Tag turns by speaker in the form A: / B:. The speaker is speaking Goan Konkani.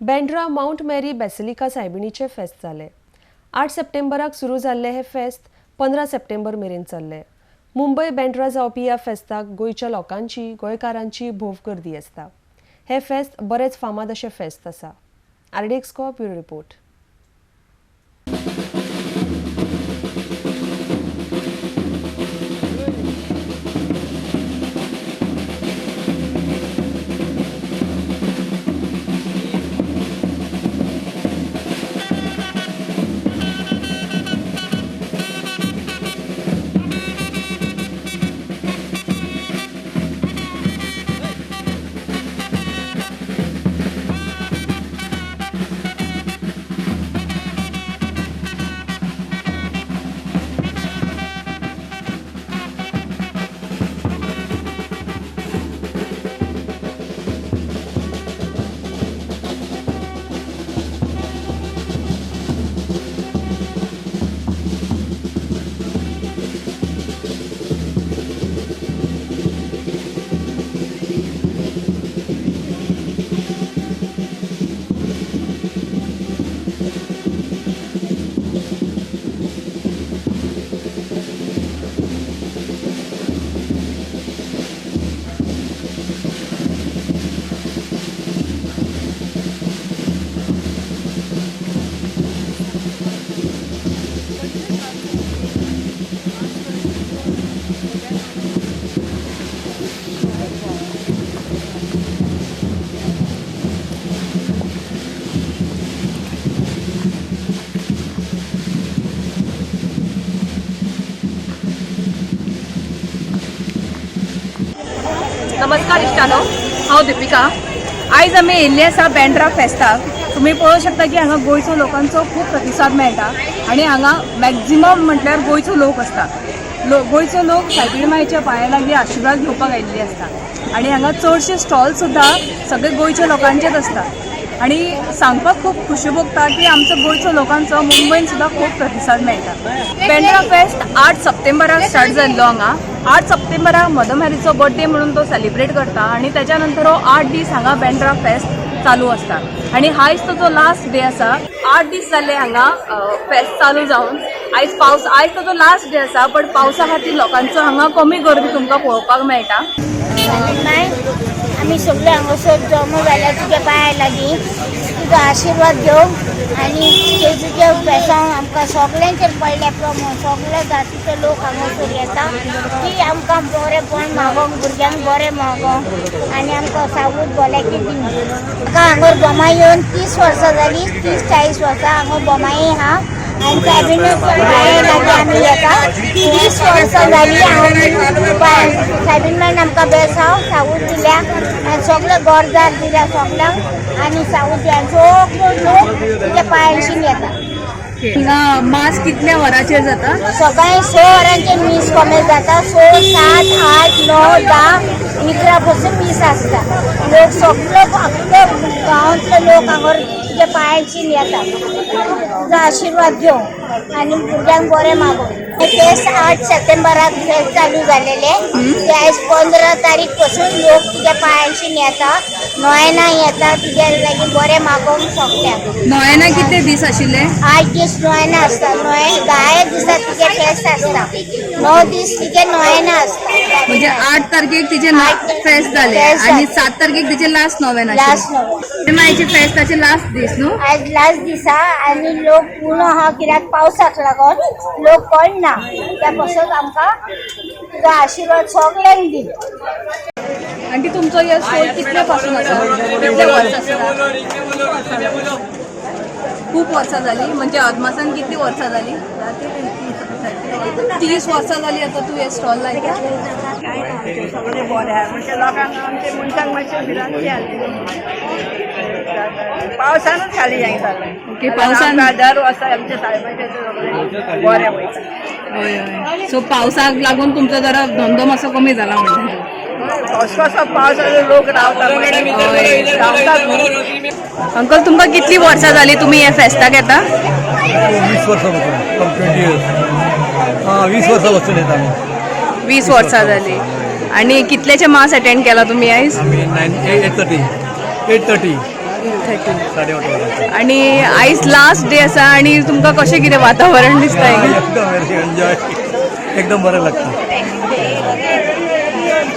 A: बेंड्रा मावंट मेरी बेसिलिका सायबिणीचें फेस्त जालें. 8 सप्टेंबराक सुरू जाल्लें हें फेस्त 15 सप्टेंबर मेरेन चल्लें. मुंबय बेंड्रा जावपी ह्या फेस्ताक गोंयच्या लोकांची, गोंयकारांची भोव गर्दी आसता. हें फेस्त बरेंच फामाद अशें फेस्त आसा. आरडीएक्स को ब्युरो रिपोर्ट.
B: नमस्कार इश्टानो, हांव दीपिका. आयज आमी येयल्ले आसा बेंड्रा फेस्ताक. तुमी पळोवंक शकता की हांगा गोंयचो लोकांचो खूब प्रतिसाद मेळटा आनी हांगा मॅक्झिमम म्हटल्यार गोंयचो लोक आसता. गोंयचो लोक सायबीण मायच्या पांया लागीं आशिर्वाद घेवपाक आयिल्ले आसता आनी हांगा चडशे स्टॉल सुद्दां सगळे गोंयच्या लोकांचेच आसता. आनी सांगपाक खूब खुशी भोगता की आमचो गोंयचो लोकांचो मुंबयन सुद्दां खूब प्रतिसाद मेळटा. बेंड्रा फेस्ट 8 सप्टेंबराक स्टार्ट जाल्लो. हांगा 8 सप्टेंबराक मदर मॅरीचो बर्थडे म्हणून तो सेलिब्रेट करता आनी त्याच्या नंतर हो 8 दीस हांगा बेंड्रा फेस्ट चालू आसता आनी आयज तो जो लास्ट डे आसा. 8 दीस जाले हांगा फेस्ट चालू जावन. आयज पावस, आयज तो जो लास्ट डे आसा, बट पावसा खातीर लोकांचो हांगा कमी गर्दी तुमकां पळोवपाक मेळटा.
C: आमी सगळे हांगासर जमो जाल्या तुज्या पांया लागीं तुजो आशिर्वाद घेवंक आनी जेजूच्या बेसांव आमकां सगळ्यांचेर पडल्या प्रमाण सगळे जातीचे लोक हांगासर येता की आमकां बरेंपण मागोंक, भुरग्यांक बरें मागोंक आनी आमकां सावूद भलायकी दिवंक. म्हाका हांगार बोमाय येवन 30 वर्सां जालीं, 30-40 वर्सां हांगा बोमाई आहा आनी सायबिणीच्या पांया लागीं आमी येता. 20 वर्सां जालीं हांव सायबीण मायन आमकां बेसांव सावूद दिल्या आनी सगळे गरजार दिल्या सगळ्यांक आनी सावूद दिल्या. सगळो लोक तुज्या पांयांशीन येता.
B: हांगा मास कितल्या वरांचेर जाता?
C: सकाळी 6 वरांचेर मीस कॉमेस जाता. 6, 7, 8, 9, 10, 11 पासून मीस आसता. लोक सगळो आख्खो गांवांतले लोक हांगार तुज्या पांयांशीन येता तुजो आशिर्वाद घेवंक आनी भुरग्यांक बरें मागोवंक. फेस्त 8 सप्टेंबराक फेस्त चालू जालेले ते आयज 15 तारीख पासून लोक तुज्या पांयांशीन येता, नोयेना येता तुज्या लागीं बरें मागोवंक सगळ्यांक.
B: नोयेना कितले दीस आशिल्ले?
C: 8 दीस नोयेना आसता. 10 दिसा तुजे फेस्त आसता. 9 दीस तुजे नोयेना आसता.
B: म्हणजे 8 तारखेक तिचे फेस्त जाले आनी 7 तारखेक तिचे लास्ट नोवेन
C: लास्ट नोवेन.
B: मायचे फेस्ताचे लास्ट दीस न्हू?
C: आयज लास्ट दिसा आनी लोक उणो आहा कित्याक पावसाक लागून लोक कोण ना, त्या पासून आमकां तुजो आशिर्वाद सगळ्यांक दी.
B: आनी तुमचो हे स्टोर कितले पासून आसा? कितले वर्सां आसा? खूप वर्सां जाली. म्हणजे अदमासान कितली वर्सां जाली? 30 वर्सां जाली. आतां तूं हे स्टॉल लायता?
D: सगळें बरें आहा, म्हणजे लोकांक आमचे मनशांक मातशें भिरांती आसली पावसानूच खाली हें जालें.
B: ओके, पावसान
D: दर वर्सा आमच्या सायबाचें सगळें बरें वयता.
B: हय हय. सो पावसाक लागून तुमचो जरा धंदो मातसो कमी जाला म्हणटा.
D: कसो कसो पावस लोक रावता रावतात.
B: अंकल, तुमकां कितली वर्सां जाली तुमी हे फेस्ताक येता?
E: 20 वर्सां पासून, 20 इयर्स. हां, 20 वर्सां पासून येता आमी.
B: 20 वर्सां जाली. आनी कितल्याचे मास अटेंड केला तुमी आयज?
E: आमी 9, 8:30, 8:30.
B: 8:30.
E: 8:30 वरांचेर.
B: आणि आयज लास्ट डे आसा आणि तुमकां कशें कितें वातावरण दिसता?
E: एकदम एन्जॉय, एकदम बरें लागता.